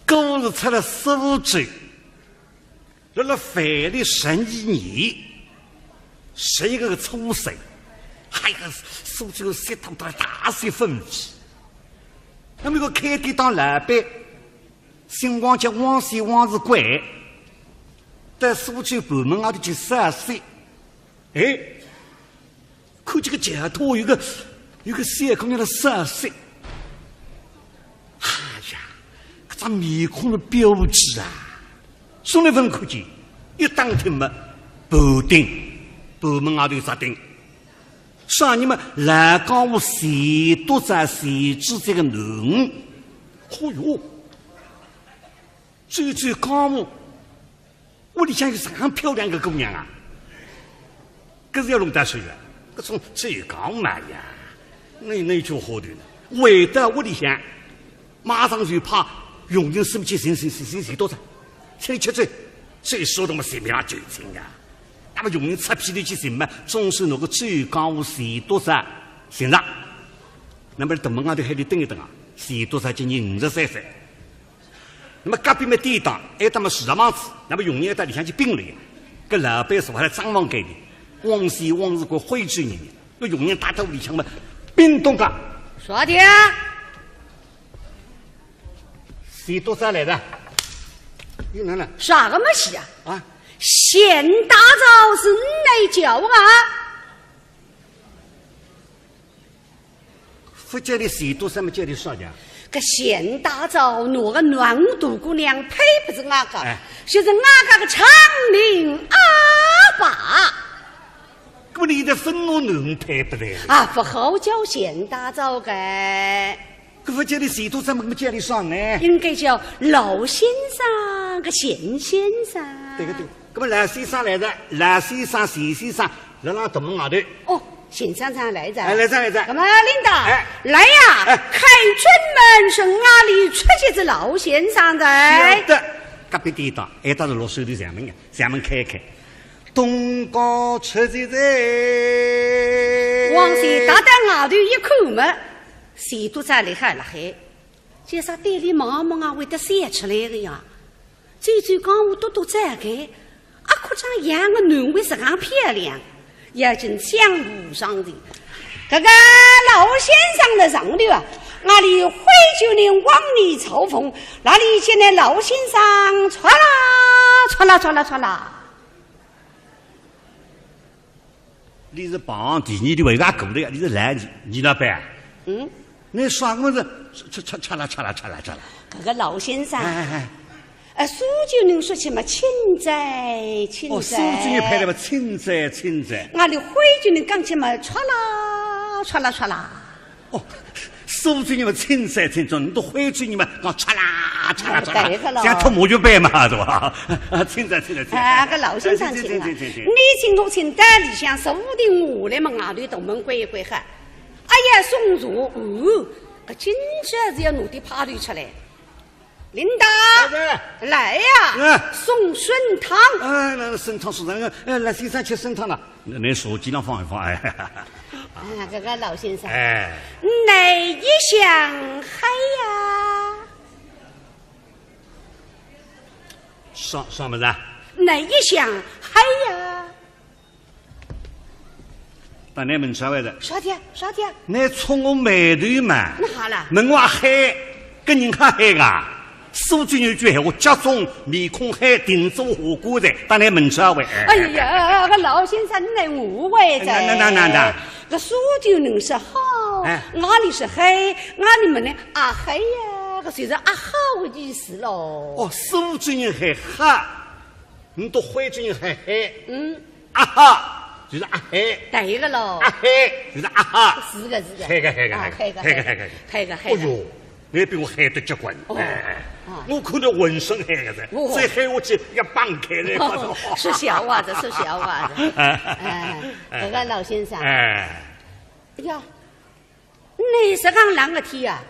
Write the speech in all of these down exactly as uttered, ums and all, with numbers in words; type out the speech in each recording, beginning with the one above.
故事出了苏州，辣辣万历十二年，十一月初三，哎呀，苏州雪大得大雪纷飞。那么一个开典当老板，姓汪，叫汪宣汪世贵，到苏州盘门外头去赏雪。哎， 看见个街头有个，有个小姑娘辣赏雪。哎呀，搿张面孔是标致啊！从来勿曾看见，一打听嘛，盘鼎，盘门外头有只鼎。啥人嘛，老江湖钱笃笤钱知县个囡儿。哦哟，走走江湖， 屋里向有啥样漂亮个姑娘啊？搿是要弄到手个，搿种只有讲嘛呀，那，那就好头呢。回到屋里向，马上就派佣人送去寻，寻，寻，寻钱笃笤，请伊吃酒，酒说的嘛，随便就请啊。那么佣人出坯头去寻嘛，总算拿个走江湖钱笃笤寻着。那么大门外头喊伊等一等啊，钱笃笤今年五十三岁。 那么隔壁么典当，还搭么书场房子，那么佣人还到里向去禀了呀。搿老板是还来张望给的，汪宣汪世贵徽州人，搿佣人踏到里向么，禀东家。啥的？钱笃笤来了。又来了。啥个么事啊？啊？钱笃笤是你来叫啊？ 勿叫伊钱笃笤么叫伊啥呀？搿钱笃笤拿个囡儿大姑娘配拨是俺家，哎。就是俺家个昌龄阿爸。搿么伊现在勿拿囡儿配拨伊了？啊，勿好叫钱笃笤个。搿勿叫伊钱笃笤么，搿么叫伊啥呢？应该叫老先生个钱先生。对个对个。 搿么老先生来了，老先生、钱先生，辣辣大门外头。哦，钱先生来了。哎，来了，来了。搿么领导，哎。来呀，哎。开正门，是俺里出去个老先生的。晓得，隔壁典当，哎，倒是落手头上门呀，上门开开。东家出去哉。汪宣踏到外头一看么，钱笃笤立辣海。 叫啥对伊望望啊，会得笑出来个呀。走走江湖多多走个，阿可张养个囡儿实梗漂亮，要紧相扶上前。搿个老先生辣上头啊，俺里徽州人望你朝奉，哪里见那老先生，唰啦，唰啦，唰啦，唰啦。 伊是碰第二天还过来呀，伊是来，倪老板啊？嗯？倷啥物事？嚓，嚓，嚓啦，嚓啦，嚓啦，嚓啦。搿个老先生，哎，哎，哎。呃，苏州人说起嘛，请哉，请哉。哦，苏州人派来嘛，请哉，请哉。俺里徽州人讲起嘛，唰啦，唰啦，唰啦。 哦，苏州人嘛，请哉，请哉，倷笃徽州人嘛，讲嚓啦，嚓啦，嚓啦，对个咯。像脱木鱼板嘛，是吧？啊，请哉，请哉，请哉。啊，搿老先生请啊，请，请，请，请。你请我请，到里向坐定下来嘛，外头大门关一关好。哎呀，送茶，哦，搿今朝是要弄点派头出来。 领导，来哉。来呀，嗯。送参汤。哎，来，来，参汤，参汤，哎，来，先生吃参汤了。那，那手机上放一放，哎。啊，搿个老先生，哎。哪一向黑呀？啥，啥物事啊？哪一向黑呀？ 当然问出来哉。啥体？啥体？倷触我霉头嘛。哪哈啦？问我黑，搿人还黑啊？苏州人有句闲话，脚肿面孔黑，定做下官哉。当然问出来。哎呀，搿老先生，倷来误会哉。那，那，那，那，那。搿苏州人说好，哎。俺里说黑，俺里问倷阿黑呀，搿就是阿好的意思咯。哦，苏州人喊好，倷笃徽州人喊黑。嗯。 阿哈，就是阿黑。对个咯。阿黑，就是阿哈。是个，是个。黑个，黑个，啊，黑个，黑个，黑个，黑个。黑个，黑个。哦哟，倷比我黑得结棍。哦。哎，啊。我看倷浑身黑个哉，哦。再黑下去要崩开哉，哦，说笑话哉，说笑话哉。哎，哎，搿个老先生。哎。哎呀， 倷实梗冷个天啊，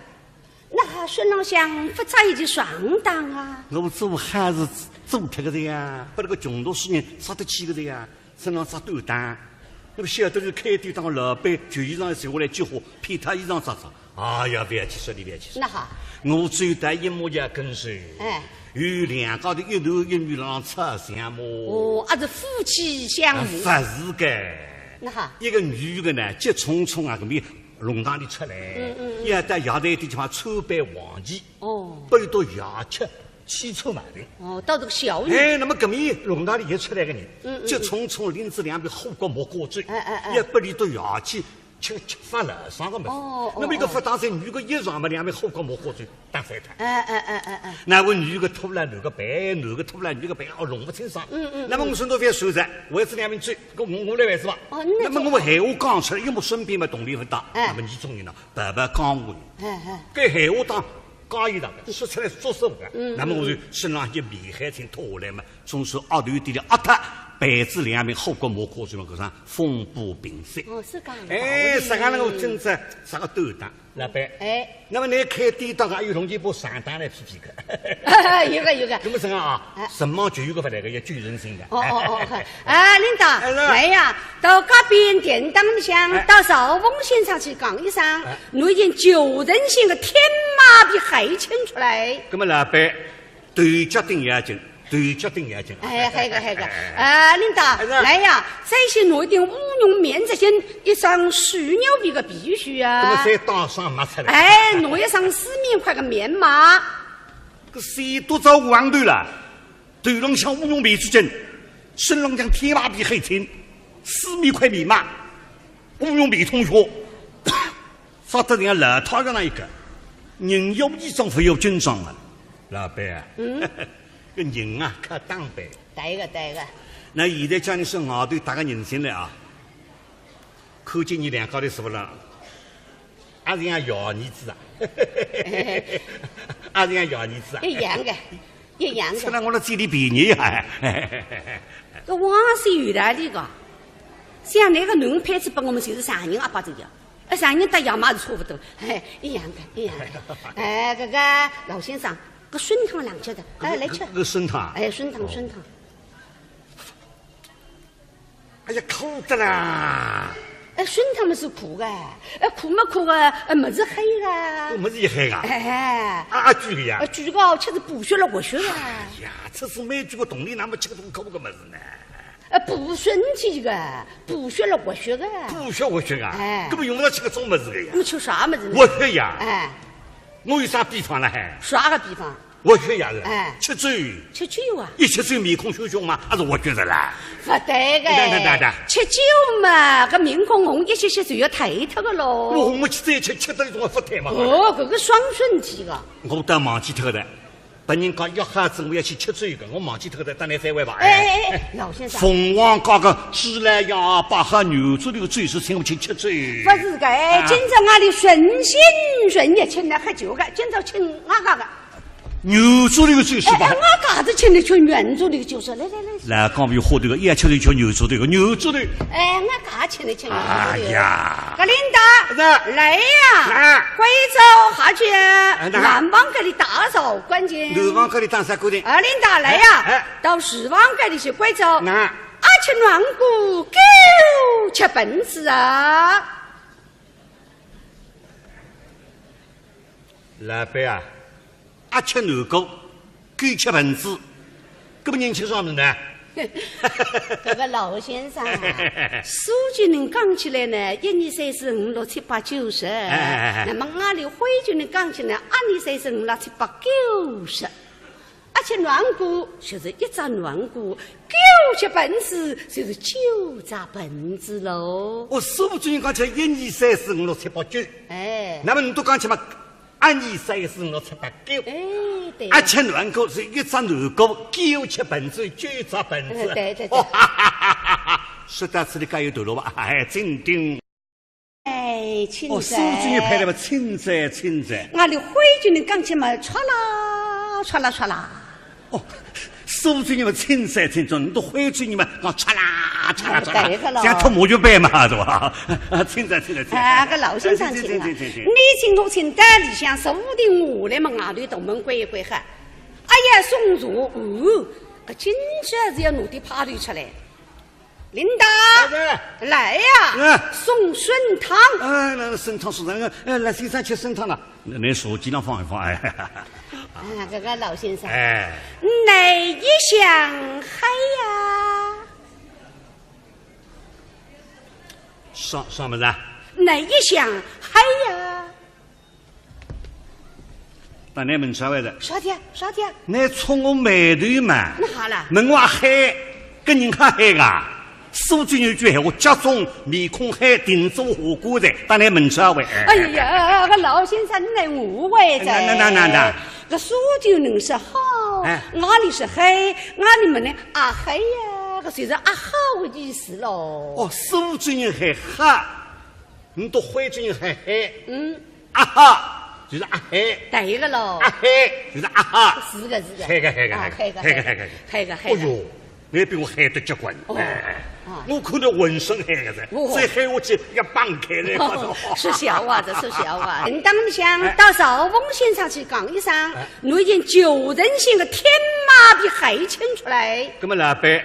哪哈身浪向勿着一件长衫啊？我做好事做脱个哉呀，拨搿个穷读书人着得起个哉呀，身浪着短打。那么晓得是开典当个老板，旧衣裳脱下来几化，配套衣裳着着。哎呀，覅去说，覅去说。哪哈？我只有带一模一样跟随，哎。有两家头一男一女浪吵相骂。哦，啊，是夫妻相骂。啊，勿是个。哪哈？一个女的呢，急匆匆啊，搿面弄堂里出来，嗯，嗯，嗯。要到药材店去买川贝黄芪，哦。拨伊笃爷吃，气出毛病。哦，到这个小女。哎，那么搿面弄堂里也出来个人，嗯，嗯，嗯。急匆匆拎仔两瓶火锅木瓜酒，哎，哎，哎。要拨伊笃爷去 吃，吃饭了，啥个物事？哦，哦，那么一个勿当心，女个一撞嘛，两瓶火锅木瓜酒打翻脱。哎，哎，哎，哎，哎。那么女个拖牢男个背，男个拖牢女个背，哦，弄勿清爽。嗯，嗯，那么我说侬覅说哉，为仔两瓶酒，我，我来办事吧。哦，那么我闲话讲出来，因为我身边嘛，同理勿大，哎。那么倷种人呢，白白讲我呢。哎，哎。搿闲话当 讲伊拉个，说出来作数个。嗯，那么我就身浪一面海青脱下来嘛，总算额头底里压脱，背仔两瓶火锅木瓜酒嘛，搿场风波平息。哦，是搿样个。哎，啥个能够真正啥个斗胆，老板。哎。那么侬开典当还有容易把上当来批评个。有个，有个。那么这样啊，哎。什么就有个勿来个，要救人性的。哦，哦，哦，哦。哎，领导，哎，是。来呀，到隔壁典当里向，哎。到少峰先生去讲一声，哎。 侬已经救人性个天马皮海青出来。那么老板，头脚顶要紧，头脚顶要紧。哎，还有个，还有个，哎，领导，哎，是。来呀，再去拿一顶乌绒棉质衫，一双水牛皮个皮靴啊。那么再打双袜出来。哎，拿一双四面块个棉袜。搿是多少黄头了？ 头浪向乌绒棉质衫，身浪向天马皮海青，四面块棉袜，乌绒棉筒靴，啥得像老太爷那一个，人要衣装，佛要金装啊，老板啊，嗯。搿人啊，靠打扮。对个，对个。那现在叫侬说外头搭个人进来啊， 看见侬两家头是勿啦？阿是像爷儿子啊？阿是像爷儿子啊？一样个，一样个。吃了我的嘴里便宜呀。搿话是有道理个，像那个囡配子拨我们就是丈人阿爸这样，呃，丈人搭爷嘛是差勿多，哎，一样个，一样个。哎，搿个老先生，搿参汤冷吃的，哎，来吃。搿，搿参汤啊？哎，参汤，哦。参汤。 哎呀，苦的啦！哎，参汤么是苦个，哎，苦么苦个，哎，么是黑个。哦，么是也黑个？哎，啊，啊，贵个呀？啊，贵个，吃是补血了活血个。哎呀，这是蛮贵个东西，那么吃搿种苦个么事呢？哎，补身体个，补血了活血个。补血活血啊？哎。根本用不着吃搿种么事个呀。那么吃啥么事呢？活血呀？哎。我有啥秘方了还？啥个秘方？ 活血呀是，哎。吃酒。吃酒啊？一吃酒面孔血红嘛，还是活血的啦。勿对个。对对对对。吃酒嘛，搿面孔红一歇歇就要退脱个喽。我红么吃酒吃，吃得一种勿退嘛。哦，搿个伤身体个。我倒忘记脱的，别人家约好仔我要去吃酒个，我忘记脱的，等侬再会吧。哎哎哎，老先生。凤凰街个猪来呀，八号牛猪头个酒是请我去吃酒。勿是个，哎，啊。今朝俺里诚心诚意请来喝酒个，今朝请俺家个。 牛猪头个酒是吧？哎，我家子请你吃牛猪头个酒是，来来来。来，讲有好头个，一吃就吃牛猪头个，牛猪头。哎，我家请你吃牛猪头。哎呀。格领导，是。来呀，啊。关照下去，哎，那。南房搿里打扫干净。南房搿里打扫干净。二领导来呀，哎，哎。到厨房搿里去关照。那。阿吃软骨，狗吃盆子啊。 老板啊，阿吃软骨，狗吃盆子，搿么人吃啥物事呢？搿个老先生啊，苏州人讲起来呢，一二三四五六七八九十，哎哎哎哎。那么俺里徽州人讲起来，二二三四五六七八九十。 阿吃软骨，就是一只软骨；狗吃盆子，就是九只盆子喽。哦，苏州人讲起来一二三四五六七八九，哎。那么侬都讲起嘛，二二三四五六七八九。哎，对。阿吃软骨是一只软骨，狗吃盆子，九只盆子。哎，对对对。哦，哈哈哈哈哈，说到此地该有段落吧？哎，真顶。 哎，请哦，坐。苏州人派来嘛，请坐，请坐。俺里徽州人讲起嘛，唰啦，唰啦，唰啦。哦，苏州人嘛，请坐，请坐，侬徽州人嘛，讲唰啦，唰啦，唰啦，对个咯。像脱木鱼板嘛，是吧？啊，请坐，请坐，请坐。啊，搿老先生请啊。哎，请，请，请，请，请。你请我请到里向坐定下来嘛，外头大门关一关好。哎呀，送茶，哦，搿今朝是要弄点派头出来。领导，来呀，嗯。送参汤。哎，来，参汤送上，哎，来，先生吃参汤了。那，那手机上放一放，哎。啊，搿个老先生，哎。哪一向黑呀？啥，啥物事啊？哪一向黑呀？ 当然问出来了。啥体？啥体？倷触我霉头嘛。哪哈啦？问我阿黑，搿人还黑个？苏州人有句闲话，脚肿面孔黑，定做下官哉，当然问出来。哎呀，搿老先生，倷误会哉。那，那，那，那，那。搿苏州人说好，哎。伲是黑，伲问倷阿黑呀，搿就是阿好的意思咯。哦，苏州人喊黑，倷笃徽州人喊黑。嗯。 阿哈，就是阿黑。对个咯。阿黑，就是阿哈。是个，是个。黑个，黑个，啊，黑个，黑个，黑个，黑个。黑个，黑个。哦哟，倷比我黑得结棍。哦。哎，啊。我看倷浑身黑个哉，哦。再黑下去要崩开了。哦，说笑话哉，说笑话。哎。倷当面向，哎。到赵凤先生去讲一声，哎。拿一件旧人性的天马皮黑请出来。那么老板，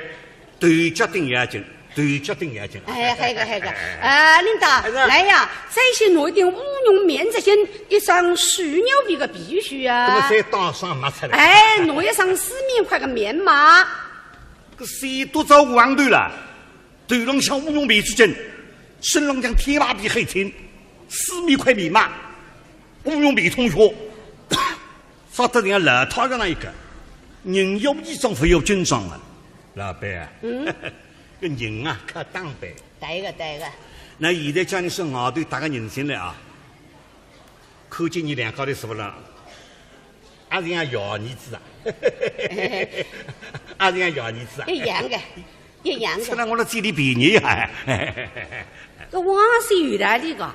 头脚顶要紧，头脚顶要紧。哎，黑个，黑个。哎，哎，哎。啊，领导，哎，是啊。来呀，再去拿一顶乌绒棉质衫，一双水牛皮的皮靴啊。那么再打双袜子嘞。哎，拿一双四面块的棉袜。搿是多少黄头了？头浪向乌绒棉质衫，身浪向天马皮黑青，四面块棉袜，乌绒棉筒靴。 说得人家老太太那一个，人要衣装，佛要金装啊，老板啊。嗯。搿人啊，靠打扮。对个，对个。那现在叫倷说外头搭个人进来啊，看见倷两家头是勿啦？阿是像爷儿子啊？阿是像爷儿子啊？一样个。 一样个。吃了我的嘴里便宜呀。搿王师有道理个，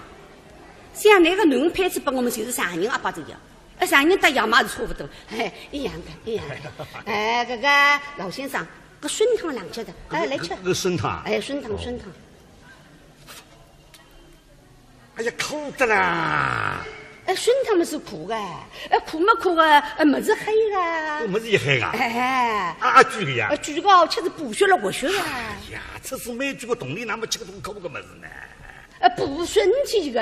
像倷个囡配子拨我们就是丈人阿爸这样，呃，丈人搭爷嘛是差勿多，嘿，一样个，一样个。哎，搿个老先生，搿参汤冷吃的，哎，来吃。搿，搿参汤啊？哎，参汤，哦。参汤。 哎呀，苦的啦！哎，参汤么是苦个，哎，苦么苦个，哎，么是黑个。哦，么是也黑个？哎，啊，啊，贵个呀？啊，贵个，吃仔补血了活血个。哎呀，这是蛮贵个，同里那么吃个多苦个么事呢？哎，补身体个，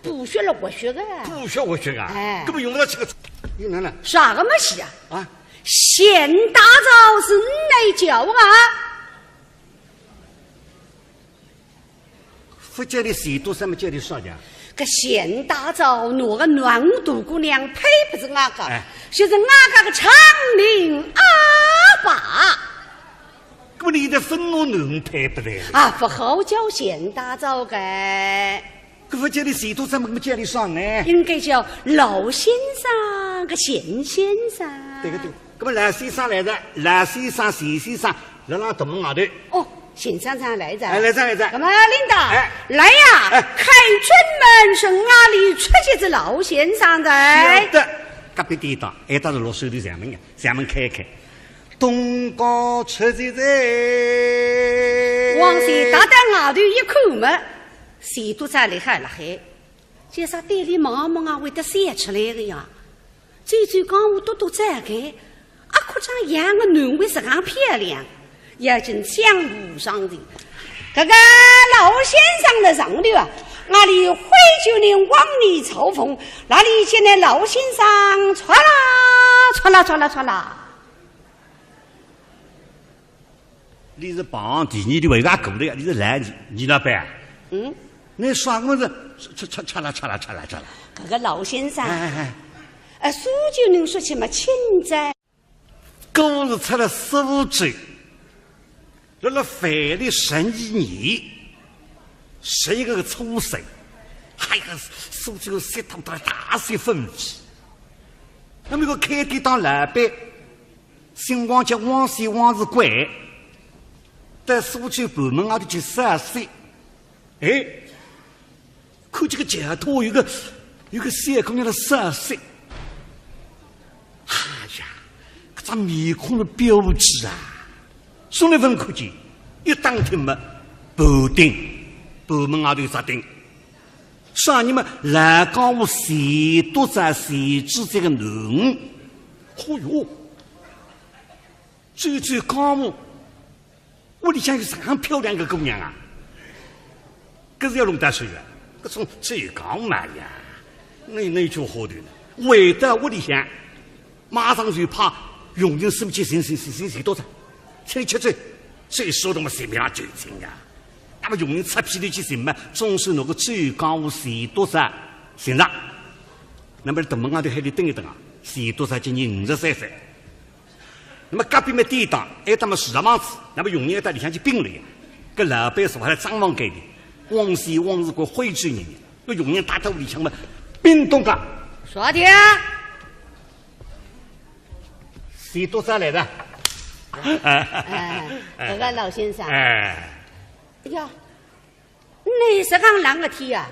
补血了活血个。补血活血啊？哎。根本用不着吃个，又来了。啥个么事啊？啊？钱大钊是倷叫啊？ 勿叫倷钱笃笤，么叫倷啥呀？搿钱大钊拿个囡儿大姑娘配拨仔俺家，哎。就是俺家个丈人阿爸。搿么倷现在勿拿囡儿配拨倷？啊，勿好叫钱大钊个。搿勿叫倷钱笃笤，么叫倷啥呢？应该叫老先生个钱先生。对个对个。 搿么老先生来哉，老先生、钱先生，辣辣大门外头。哦，钱先生来哉。哎，来哉，来哉。搿么领导，哎。来呀，哎。开春门，是哪里出去仔老先生哉？晓得，隔壁典当，哎，倒是落手头上门呀，上门开一开。东家出去哉。王师踏到外头一看么，钱笃笤立辣海。 叫啥对俚望望啊，会得笑出来个呀。走走江湖多多展开，阿可张养个囡儿实梗漂亮，要紧江湖上的。搿个老先生辣上头啊，哪里徽州人望你朝奉，哪里见倷老先生，唰啦，唰啦，唰啦，唰啦。 倷是碰第二天回家过来呀，倷是来，倪老板啊？嗯？倷啥个么事？嚓，嚓，嚓啦，嚓啦，嚓啦，嚓啦。搿个老先生，哎，哎，哎。呃，苏州人说起么，清早，我是出了苏州，辣辣万历十二年，十一月初十，哎呀，苏州雪大大，大雪纷飞。那么一个开典当老板， 姓汪，叫汪宣，汪世贵，到苏州盘门外头去散心。哎，看见个街头有个，有个小姑娘辣散心。哎呀，搿张面孔的标致啊，从来勿曾看见，一打听么，盘顶，盘门外头有只顶。 啥人么？老江湖钱笃笤钱志才个囡儿。嚯哟，走走江湖，屋里向有啥样漂亮个姑娘啊？搿是要弄到手个，搿种最高嘛呀，那那就好头呢。回到屋里向，马上就派佣人送去寻寻寻寻寻多少，请伊吃酒，最少都么三面浪求情呀。那么佣人出片头去寻嘛，总算拿个酒缸寻多少寻着。那么大门外头还得等一等啊，寻多少今年五十三岁。 那么隔壁么典当，还搭么住了房子，那么佣人到里向去禀了呀。搿老板是还来张望给的，汪西汪是个徽州人，搿佣人到屋里向么禀东家。啥的？是多少来的？哎，搿个老先生。哎。哎呀， 你是讲冷个天呀？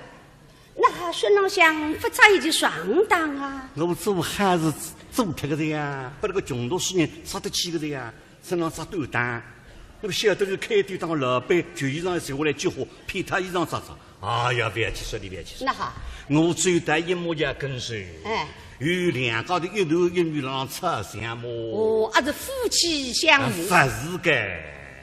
那身浪向勿着一件长衫啊？我做好事做脱个的呀，拨那个穷读书人着得起个的呀，身浪着短打。那么晓得是开典当老板，旧衣裳脱下来几化，骗脱衣裳着着。哎呀，勿要去说，你勿要去说。那好。我最大一模一样跟随，哎。有两家头一男一女浪吵相骂。哦，啊是夫妻相骂。啊，勿是个。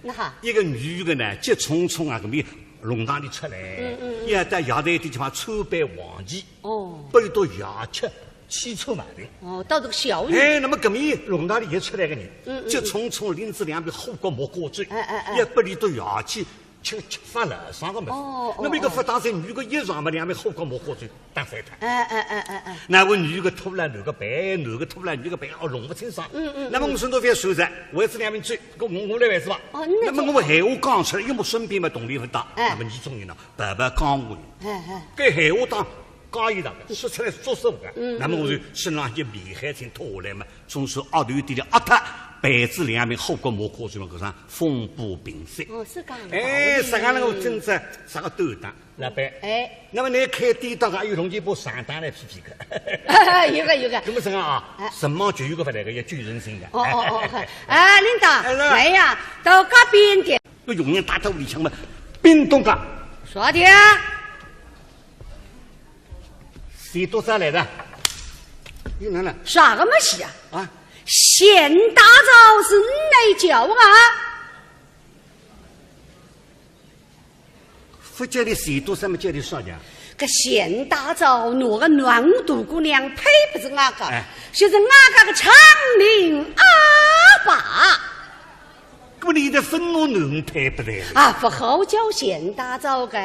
那好。一个女个呢，急匆匆啊，搿面弄堂里出来，嗯，嗯，嗯。要到药材店地方参拜黄芪，哦。拨伊笃爷吃，气喘毛病。哦，到这个小女。哎，那么搿面弄堂里也出来个人，嗯，嗯，嗯。急匆匆拎仔两瓶火锅木瓜酒，哎，哎，哎。要拨伊笃爷去吃，吃饭了，上个么事。哦，哦，那么一个勿当心，女个一上么两瓶火锅木瓜酒打翻脱。哎，哎，哎，哎，哎。那么女个拖了男个背，男个拖了女个背，哦，弄勿清爽。嗯，嗯，那么我身上覅说哉，为仔两瓶酒，搿我，我来办事吧。哦，那那么我闲话讲出来，因为我身边嘛，同理勿大。哎。那么你种人呢， 白白讲我呢。哎，哎。搿闲话当讲一场，说出来作数个。嗯，那么我就身浪一面海青脱下来嘛，总算额头底里压脱，备仔两瓶火锅木瓜酒嘛，搿场风波平息。哦，是讲的。哎，啥个那个真正啥个短打，老板。哎。那么你开典当还有弄几把长打来批批看。有个，有个。那么这样啊，哎。什么就有个勿来个，要救人性的。哦，哦，哦，哎。哎，领导，哎，来。来呀，到搿边点。 搿佣人到屋里向嘛，禀东家。啥的？钱笃笤来哉。又哪能？啥个么事啊？啊？钱笃笤是你来叫啊？勿叫伊钱笃笤么叫伊啥呀？搿钱笃笤拿个囡儿大姑娘配拨仔俺家，哎。就是俺家个昌明阿爸。 搿么伊现在勿拿囡配拨伊哉？啊，勿好叫钱笃笤个。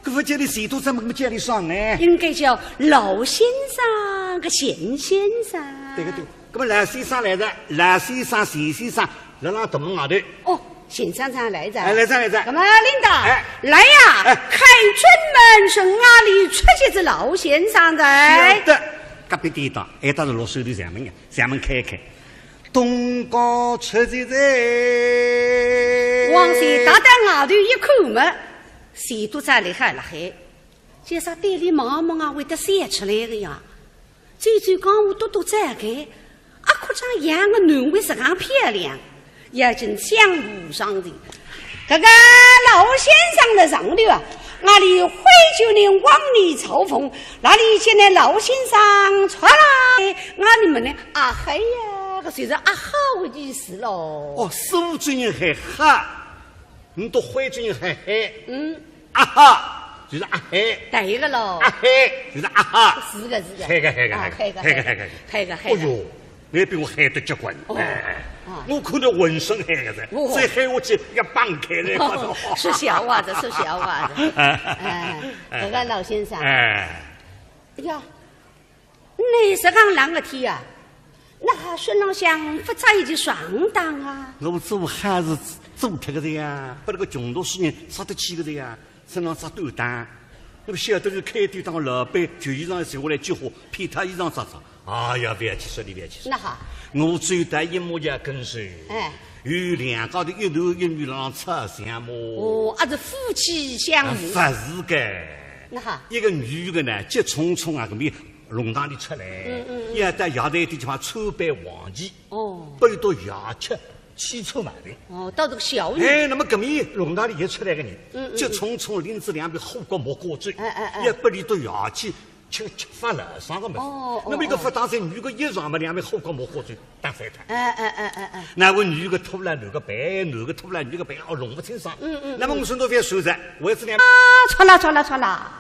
搿勿叫伊钱笃笤么，搿么叫伊啥呢？应该叫老先生个钱先生。对个对个，搿么老先生来哉，老先生、钱先生，辣辣大门外头。哦，钱先生来哉。哎，来哉，来哉。搿么领导，哎。来呀，哎。开正门是哪里出去是老先生个？晓得，隔壁典当，哎，倒是落手头前门呀。 前门开开，东家出去哉。王喜踏到外头一看么，钱笃笤立辣海。叫啥对伊望望啊，会得笑出来个呀？走走江湖多多走个，阿可张养个囡为实梗漂亮，要紧相扶上前。 搿个老先生辣上头啊，哪里徽州人望你朝奉，哪里见到老先生出来，哪里么呢？啊嗨呀，搿就是啊好个意思咯。哦，苏州人喊哈，你笃徽州人喊嗨。嗯。啊哈，就是啊嗨。对个咯。啊嗨，就是啊哈。是个，是个。嗨个，嗨个，啊，嗨个，嗨个，嗨个，嗨个。嗨个，嗨个。哦哟， 侬比我嗨得结棍。哦。哎，啊。我看侬浑身嗨个哉，哦。再嗨下去要放开来。哦，说笑话的，说笑话的。哎，搿个老先生。哎。哎呀，你是讲冷个天啊，哪身浪向勿着一件长衫啊？我做好事做脱个的呀，拨那个穷读书人着得起个的呀。 身浪着短打。那么晓得是开典当老板，旧衣裳脱下来几化，骗脱衣裳着着。哎呀，勿要去说，你勿要去说。那好。我最大一模一样跟随，哎。有两家头一男一女浪吵相骂。哦，啊是夫妻相骂。啊，勿是个。那好。一个女个呢，急匆匆啊，搿面弄堂里出来，嗯，嗯，嗯。要到药材店地方参拜黄芪。 哦。拨伊笃爷吃，气喘毛病。哦，到这个小女。哎，那么搿面弄堂里也出来个人，嗯，嗯，嗯。急匆匆拎仔两瓶火锅木瓜酒，哎，哎，哎。要拨伊笃爷去吃，吃饭了，啥个么事？哦，哦，那么一个勿当心，女个一撞嘛，两面火锅没火就打翻脱。哎，哎，哎，哎，哎。那么女个拖了男个背，男个拖了女个背，哦，弄勿清爽。嗯，嗯，那么我说侬覅说哉，为此呢，啊，错了，错了，错了。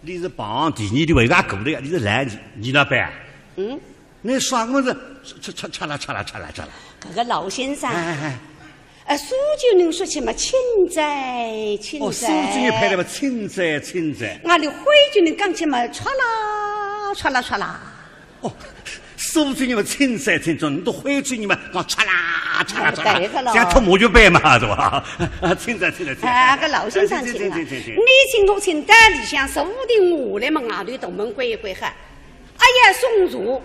你是帮第二的，为啥过来呀？你是来，你，你那边啊？嗯。 那啥么子，嚓，嚓，嚓啦，嚓啦，嚓啦，嚓啦。搿个老先生，哎，哎，哎。呃，苏州人说起嘛，请哉，请哉。哦，苏州人派来嘛，请哉，请哉。俺里徽州人讲起嘛，嚓啦，嚓啦，嚓啦。哦，苏州人嘛，请哉，请哉，你都徽州人嘛，讲嚓啦，嚓啦，嚓啦，对个咯。像拖木鱼背嘛，是吧？啊，请哉，请哉，请哉。哎，搿老先生请啊，哎，请，请，请，请，请。你请我请到里向，坐定下来嘛，外头大门关一关哈。 哎呀，送茶，哦，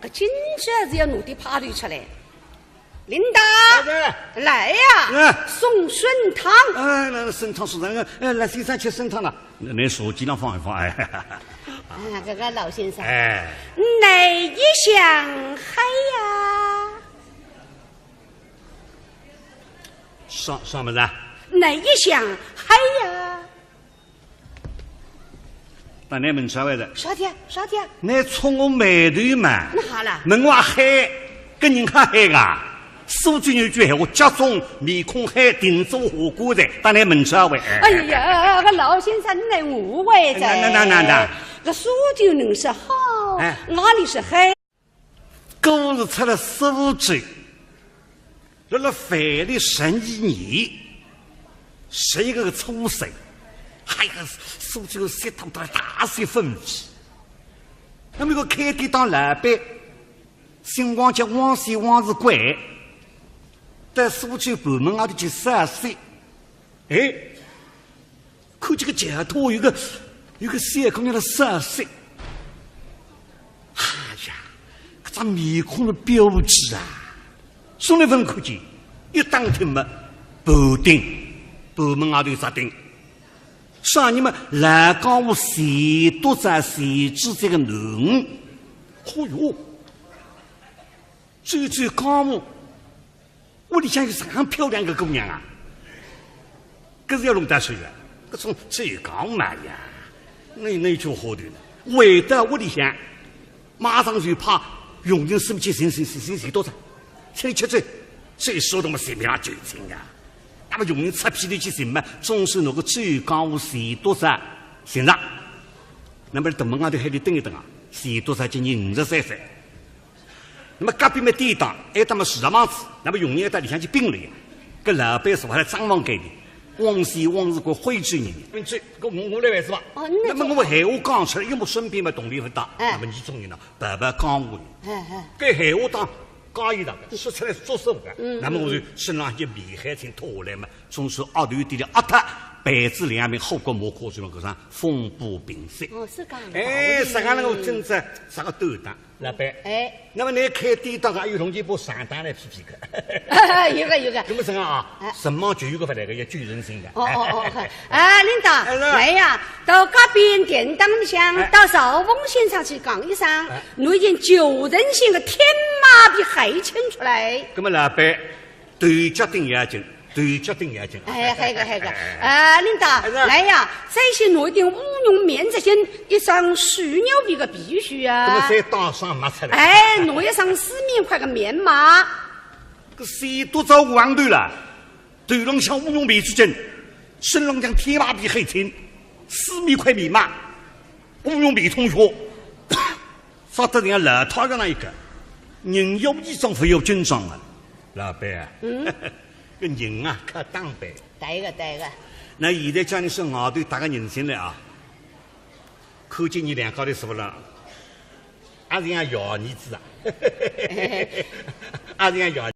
搿今朝是要弄点派头出来。领导，哎，来呀，哎。送参汤。哎，来，来，参汤，参汤，哎，来，先生吃参汤了。那，那手机上放一放，哎。啊，搿个老先生，哎。哪一向黑呀？啥，啥么子啊？哪一向黑呀？ 当然问出来哉。啥体啊？啥体啊？你触我霉头嘛。哪哈啦？问我黑，跟人家黑啊？苏州有句闲话，家中面孔黑，定做火锅的，当然问出来。哎呀，搿老先生，你来误会哉。那，那，那，那，那。搿苏州人是好，哎。俺里是黑。 故事出了苏州，辣辣万历十二年，十一月初三，哎呀，苏州雪大大，大雪纷飞。那么一个开典当老板，姓汪，叫汪宣，汪世贵，到苏州盘门外头去散雪。 哎，看见个街头有个，有个小姑娘辣散雪。哎呀，搿张面孔的标致啊！从来勿曾看见，一打听嘛，盘鼎，盘门外头有只鼎。啥人嘛，老江湖钱笃笤钱志才个囡儿。哦哟，走走江湖， 屋里向有啥样漂亮个姑娘啊？搿是要弄大水个，搿种只有讲嘛呀，那，那就好头呢。回到屋里向，马上就派佣人送去寻，寻，寻，寻钱笃笤，请伊吃酒，酒说得嘛，随便酒请啊。那么佣人出片头去寻嘛，总算拿个走江湖钱笃笤寻着。那么大门外头还得等一等啊，钱笃笤今年五十三岁。 那么隔壁么典当，还搭么书场房子，那么佣人还到里向去禀了呀。搿老板是还来张望该的，汪宣汪世贵徽州人。嗯，这个我，我来办事吧。哦，那那么我闲话讲出来，因为我身边嘛同僚勿多，哎。那么你种人呢，白白讲我呢。哎，哎。搿闲话当讲一大个，说出来是作数个。嗯，那么我就身浪一件皮鞋请脱下来嘛，总是额头顶里压脱，板子两面好个磨破，就搿上风波平息。哦，是讲的。哎，啥个那个真正啥个斗胆。 老板，哎。那么你开典当个，还有同情把上当来批评个？有个，有个。那么这样啊，哎。什么就有个勿来个，要救人性的。哦，哦，哦，哎。哎，领导，哎，是。来呀，到隔壁典当里向，哎。到赵凤先生去讲一声，哎。拿一件救人性的天马皮鞋请出来。那么老板， 头脚顶要紧，头脚顶要紧。哎，还有个，还有个，哎，哎。啊，领导，哎，是。来呀，再去拿一顶乌绒棉质衫，一双水牛皮个皮靴啊。那么再打双袜出来。哎，拿一双四面块个棉袜。搿钱笃笤糊涂了，头浪向乌绒皮质衫，身浪向天马皮黑青，四面块棉袜，乌绒皮筒靴，着得像老太太那一个，人要衣装，佛要金装啊。 老板啊，嗯。搿人啊，靠打扮。对个，对个。那现在叫你说外头搭个人进来啊，看见伲两家头是勿啦？阿是像爷儿子啊？阿是像爷